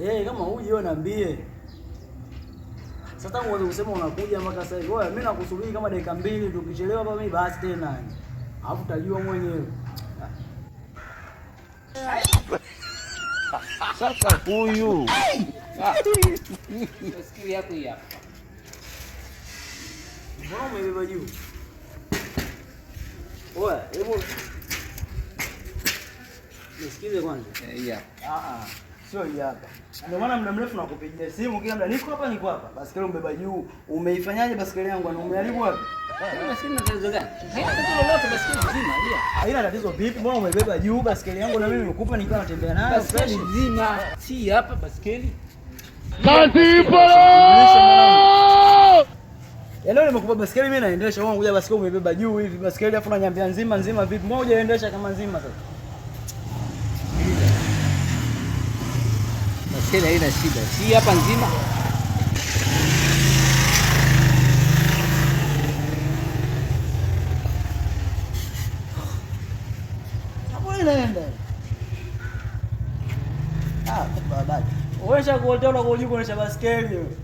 Eh, kama uje wewe niambie. Sasa tangu uanze kusema unakuja mpaka sasa hivi. Wewe mimi nakusubiri kama dakika 2 tu, ukichelewa hapa mimi basi tena. Alafu utajua mwenyewe. Sasa huyu Baiskeli yako hii hapa. Mbona umebeba juu? Oya, hebu nisikize kwanza. Eh, hii hapa. Ah ah. Sio hii hapa. Ndio maana muda mrefu nakupigia simu kila muda, niko hapa, niko hapa. Baskeli umebeba juu. Umeifanyaje baskeli yangu? Na umeharibu wapi? Kwani baiskeli ina tatizo gani? Haina tatizo lolote, baiskeli nzima hii hapa. Haina tatizo vipi? Mbona umebeba juu baskeli yangu na mimi nimekupa nikiwa natembea nayo Baiskeli fresh. nzima. Si hapa baiskeli. Kazi ipo. Yaani leo nimekupa baskeli mimi naendesha, wewe unakuja baskeli umebeba juu hivi baskeli afu unaniambia nzima nzima vipi? Mbona hujaendesha kama nzima sasa? Baiskeli haina shida. Si hapa nzima. Hapo inaenda. Ah, baba. Wewe shakuotea na kuonesha baskeli wewe.